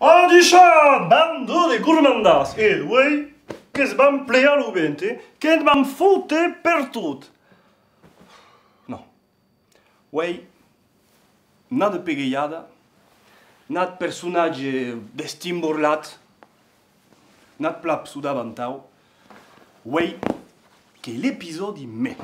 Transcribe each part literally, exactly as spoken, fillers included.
Adishatz, banda de gormandas! E uei que'ns vam plegar lo vente, que'ns vam fóter pertot! Non. Uei, nada peguejada, nat personatge destimborlat, nat plan psudavantau. Uei, qu'ei l'episòdi me.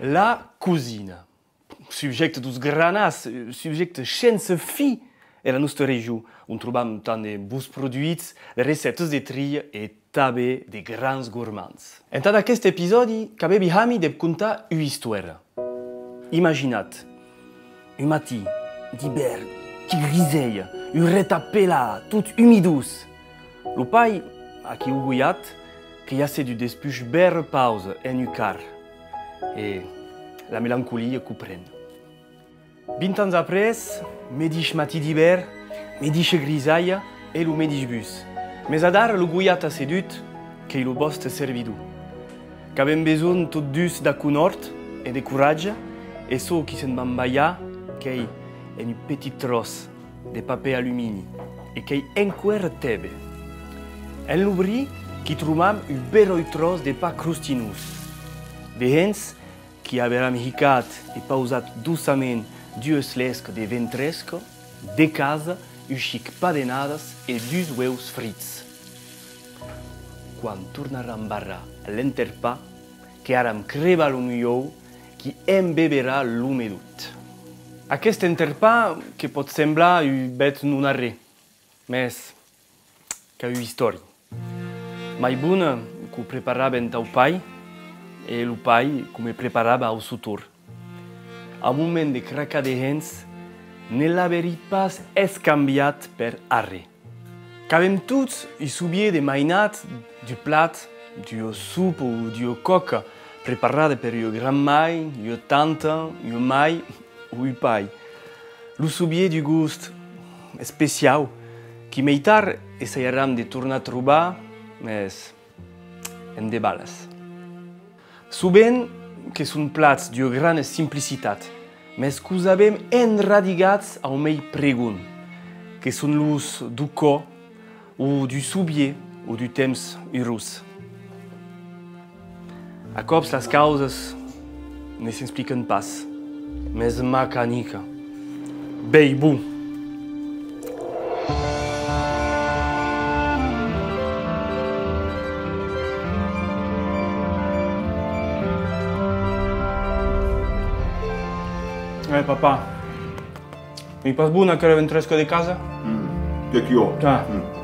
La cosina. Subjècte deus granats, subjècte shens fin en la nosta region, on trobam tant de bons produits, de recèptas de tria e tanben de grans gormands. Entad aqueste episòdi, qu'avèvi hami de contar ua istuèra. Imaginatz, un matin d'ivèrn qui griselha, un retap pelat, tot umidós. Lo pair, aquí au goiat, qu'ei assedut despuish bèra pausa en un car, e la melancolia que'u pren. Vint ans après, medish matin d'ivèrn, medisha grisalha e lo medish bus. Mes adara lo goiat assedut qu'ei lo vòste servidor. Qu'avem besonh tots dus d'aconòrd e de coratge, e çò qui se'n vam balhar qu'ei en un petit tròç de papèr alumini e qu'ei enqüèra tebe. En l'obrir, qu'i trobam un beròi tròç de pan crostinós. Dehens, qu'i averam hicat e pausat doçament duas lescas de ventresca, de casa, un chic pan de nadas e dus ueus frits. Quan tornaram barrar l'enterpan, que haram crebar lo mulhòu, qui embeberà l'umedut. Aqueste enterpan que pòt semblar un bèth non arren, mes qu'a ua istòria. Mai bona, que'u preparava entau pair, e lo pair que'u me preparava au sou torn. Au moment de cracar dehens, ne l'averí pas escambiat per arren. Qu'avem tots un sovier de mainat, d'un plat, d'ua sopa o d'ua còca preparada per ua gran-mair, ua tanta, ua mair o un pair. Lo sovier d'un gost especiau, qui mei tard essajaram de tornar trobar, mes en de balas. Sovent que son plats d'ua grana simplicitat, mes que'us avem enradigats au mei pregon, que son los deu còr o deu sovier o deu temps urós. A còps las causas ne s'explican pas, mes macanica. Bèi bon! Eh, papà, ei pas bona aquera ventresca de casa? Mm, qu'ei jo. Ah. Mm.